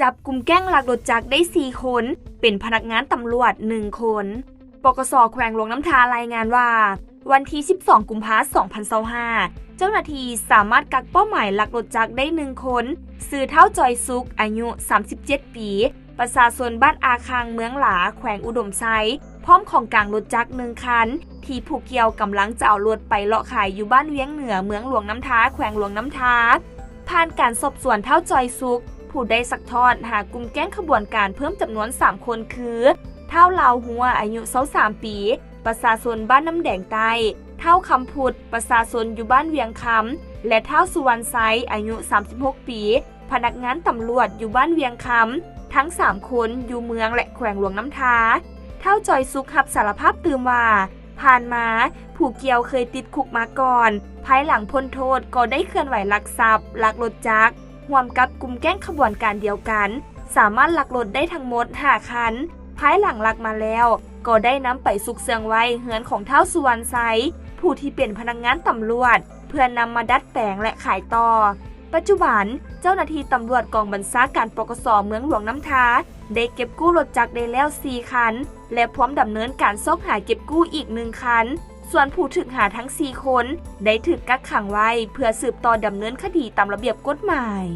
ຈັບກຸ່ມແກ້ງລັກລົດຈັກໄດ້ສີ່ຄົນ, ເປັນພະນັກງານຕຳຫຼວດໜຶ່ງຄົນ. ປກສ ແຂວງຫຼວງນ້ຳທາລາຍງານວ່າ ວັນທີສິບສອງ ກຸມພາ ສອງພັນຊາວຫ້າ ເຈົ້າໜ້າທີ່ສາມາດກັກເປົ້າໝາຍລັກລົດຈັກໄດ້ໜຶ່ງຄົນ, ຊື່ທ້າວ ຈອຍສຸກ ອາຍຸສາມສິບເຈັດປີ, ປະຊາຊົນບ້ານອາຄັງ ເມືອງຫຼາ ແຂວງອຸດົມໄຊ, ພ້ອມຂອງກາງລົດຈັກໜຶ່ງຄັນ ທີ່ຜູ້ກ່ຽວກຳລັງຈະເອົາລົດໄປເລາະຂາຍຢູ່ບ້ານວຽງເໜືອ ເມືອງຫຼວງນ້ຳທາ ແຂວງຫຼວງນ້ຳທາ. ຜ່ານການສອບສວນ ທ້າວ ຈອຍສຸກ ຜູ້ໄດ້ຊັກທອດຫາກຸ່ມແກ້ງຂະບວນການເພີ່ມຈຳນວນສາມຄົນຄື ທ້າວ ລາວຮົວ ອາຍຸຊາວສາມປີ, ປະຊາຊົນບ້ານນ້ຳແດງໃຕ້, ທ້າວ ຄຳພຸດ, ປະຊາຊົນຢູ່ບ້ານວຽງຄຳ ແລະ ທ້າວ ສຸວັນໄຊ ອາຍຸສາມສິບຫົກປີ, ພະນັກງານຕຳຫຼວດຢູ່ບ້ານວຽງຄຳ, ທັງສາມຄົນຢູ່ເມືອງ ແລະ ແຂວງຫຼວງນ້ຳທາ. ທ້າວ ຈອຍສຸກ ຮັບສາລະພາບຕື່ມວ່າ ຜ່ານມາ ຜູ້ກ່ຽວເຄີຍຕິດຄຸກມາກ່ອນ, ພາຍຫຼັງພົ້ນໂທດກໍໄດ້ເຄື່ອນໄຫວລັກຊັບ, ລັກລົດຈັກ, ຮ່ວມກັບກຸ່ມແກ້ງຂະບວນການດຽວກັນ, ສາມາດລັກລົດໄດ້ທັງໝົດຫ້າຄັນ. ພາຍຫຼັງລັກມາແລ້ວ, ກໍໄດ້ນຳໄປຊຸກເຊື່ອງໄວ້ເຮືອນຂອງທ້າວ ສຸວັນໄຊ, ຜູ້ທີ່ເປັນພະນັກງານຕຳຫຼວດ, ເພື່ອນຳມາດັດແປງ ແລະ ຂາຍຕໍ່. ປັດຈຸບັນ, ເຈົ້າໜ້າທີ່ຕຳຫຼວດກອງບັນຊາການ ປກສ ເມືອງຫຼວງນ້ຳທາ ໄດ້ເກັບກູ້ລົດຈັກໄດ້ແລ້ວສີ່ຄັນ ແລະ ພ້ອມດຳເນີນການຊອກຫາເກັບກູ້ອີກໜຶ່ງຄັນ. ສ່ວນຜູ້ຖືກຫາທັງສີ່ຄົນ ໄດ້ຖືກກັກຂັງໄວ້ ເພື່ອສືບຕໍ່ດຳເນີນຄະດີຕາມລະບຽບກົດໝາຍ.